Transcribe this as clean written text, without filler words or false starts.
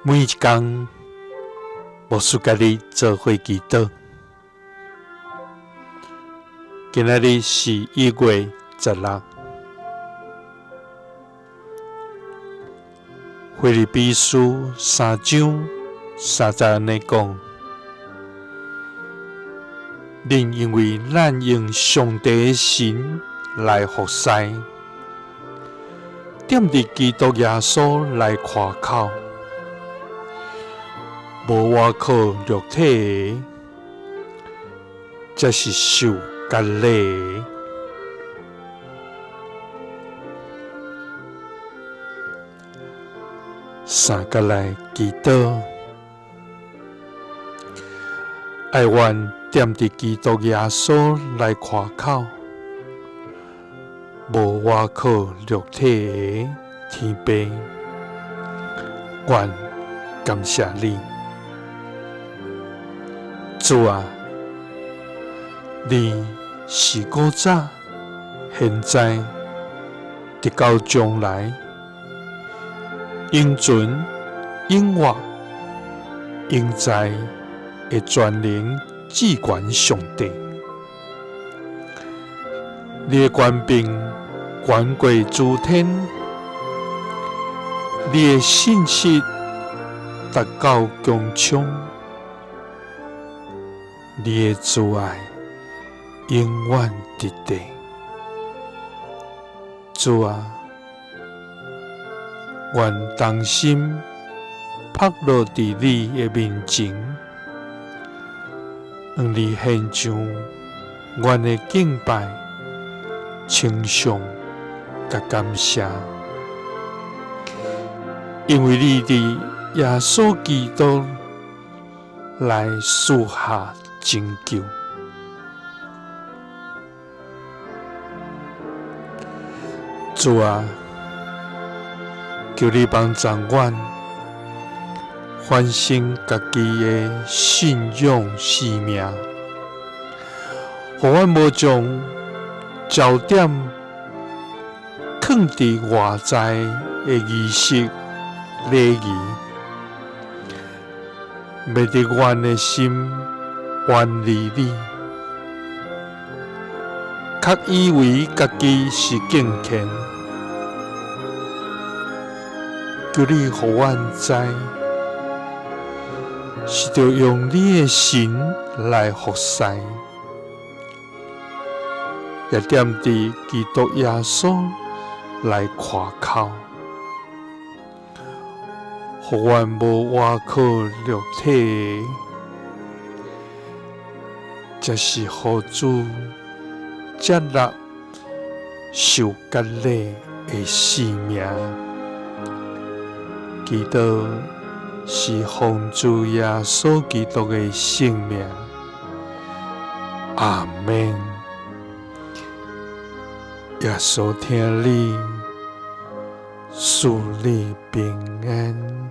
每一工，牧師佮你做伙祈禱。今仔日是1月16，腓立比書3章3節按呢講：恁因為咱用上帝的神來服侍，踮佇基督耶穌來誇口，無倚靠肉體的，才是受割禮的。三角來祈禱，愛願踮佇基督耶穌來誇口，無倚靠肉體的天父，阮感謝你，主啊，你是古早、現在、直到將來，永存、永活、永在的全能至懸上帝。你的權柄懸過諸天，你的信實達到穹蒼，你的慈愛永遠佇地。主啊，願同心曝落佇你的面前，向你獻上阮的敬拜、稱頌佮感謝，因為你佇耶穌基督來賜下拯救。主啊，求你幫助阮反省家己的信仰生命，予阮無將焦點囥佇外在的儀式禮儀，免得阮的心遠離你，較以為家己是敬虔。求你予阮知，是著用你的神來服侍，也踮佇基督耶穌來誇口，予阮無倚靠肉體的，才是予主接納受割禮的生命。祈禱是奉主耶穌基督的聖名，阿們。耶穌疼你，賜你平安。